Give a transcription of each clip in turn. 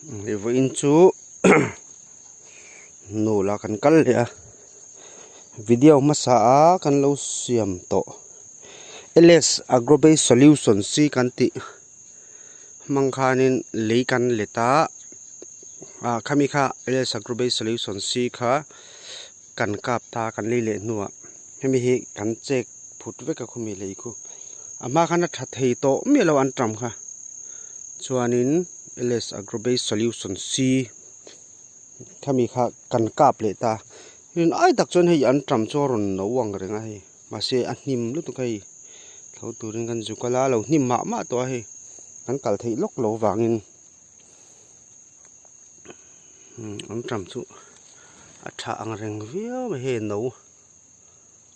Vawiin chu nula kan kal leh a video hmasa a kan lo siam tawh ls agro based solution chi kan tih hmang khanin lei kan let a ah khami kha ls agro based solution chi kha kan kap ta kan lei leh hnuah hemi hi kan check phut vek a khumi lei khu a hma khan a tha thei tawh miah lo an tam kha chuanin ls agro based solution c khami kha kan kap leh ta rin ai tak chuan hei an tam chu a rawn no ang reng a hei mahse a hnim lutuk a hei tho turin kan zu kal a lo hnim mah mah tawh a hei kan kal theih lawk lo vangin. An tam chu a tha ang reng viau mai hei no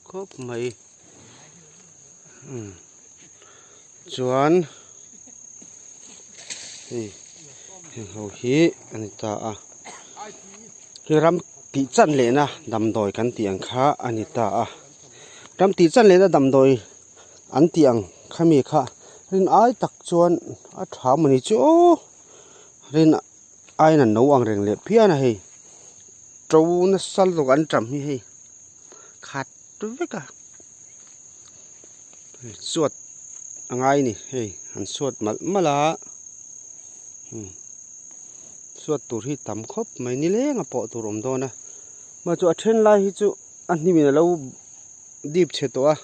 khawp mai chuan hei heng ho hi a ni ta a hei ram tih chan leh na damdawi kan tih ang kha a ni ta a ram tih chan leh na damdawi an tih ang khami kha rin ai tak chuan a tha mawni chu aw rin aiin an no ang reng leh phian a hei to nasa lutuk an tam hi hei khat vek a suat a ngai a ni hei an suat malh malh a suat tur hi tam khawp mai nileng a pawh tur a awm dawn a mah chu a then lai hi chu a hnim in alo dip chhe tawh a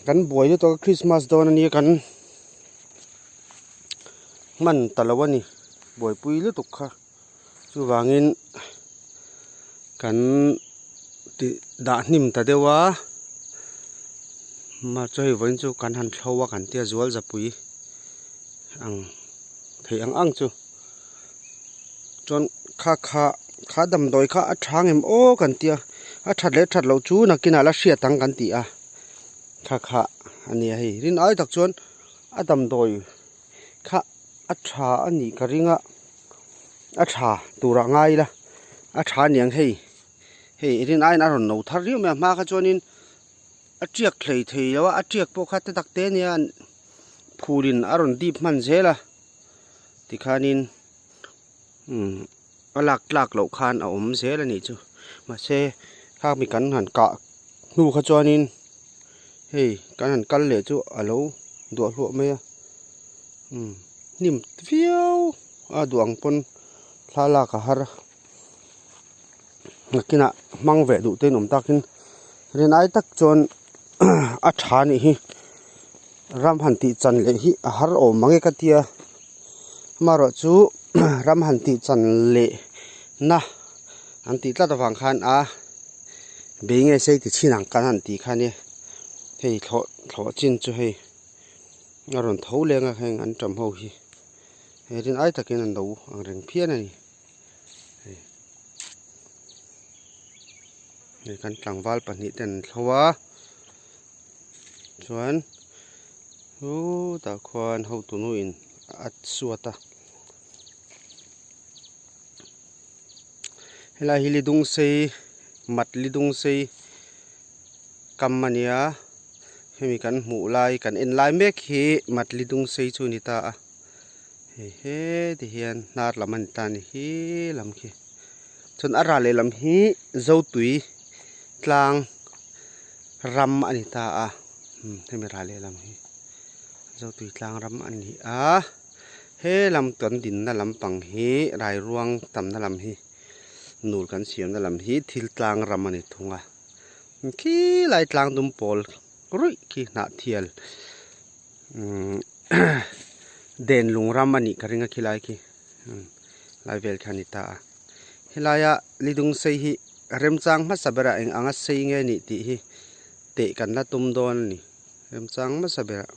kan buai lutuk a Christmas dawn ania kan hman ta lo a ni buaipui lutuk kha chuvangin kan tih dah hnim ta deuh a mah chu hei vawiin chu kan han thlo a kan tia zual zapui ang theih ang ang chu chuan kha kha kha damdawi kha a tha ngem aw kan tia a that leh that loh chu nakinah la hriat ang kan ti a kha kha a nia hei rin ai tak chuan a damdawi kha a tha a nih ka ring a a tha turah ngai ila a tha aniang hei hei rin aiin a rawn no thar riau mai a hma kha chuanin a tiak hlei thei lo a a tiak pawh kha te tak te ania phulin a rawn dip hman zel a tikhanin umm a lak tlak loh khan a awm zel a nih chu mahse khang mi kan han kah hnu kha chuanin hei kan han kal leh chu a lo duah hluah mai a umm hnim viau a duh ang pawn thla lak a har a nakinah hmang ve duh te in awm takin rinai tak chuan a tha nih hi ram han tih chan leh hi a har awm mang e ka tia amaherawh chu ram han tih chan leh na an tih tlat avang khan a bei nge sei ti chhin ang kan han tih kha nia hei thlawh thlawh chin chu hei a rawn tho leng a heng an tam ho hi he rin ai takin an lo ang reng phian a ni hei hei kan tlangval pahnih ten an thlo a chuan chutah khuan hotu nu in a suat a helai hi lidung sei mat lidung sei kam a nia hemi kan hmuh lai kan en lai mek hi mat lidung sei chu a ni ta a hei heti hian hnar lam a ni ta a ni hi lam khi chuan a ral lehlam hi zotui tlang ram a ni ta a hemi ral lehlam hi zotui tlang ram a ni a he lam kan dinna lampang hi rairuang tamna lam hi nul kan siamna lam hi thil tlang ram a ni thung a khilai tlang dum pawl ruih khi hnah thial den lung ram a nih ka ring a khilai khi lai vel kha a ni ta a helaia lidung sei hi remchang hmasa berah eng anga sei nge nih tih hi teh kan la tum dawn a ni remchang hmasa berah.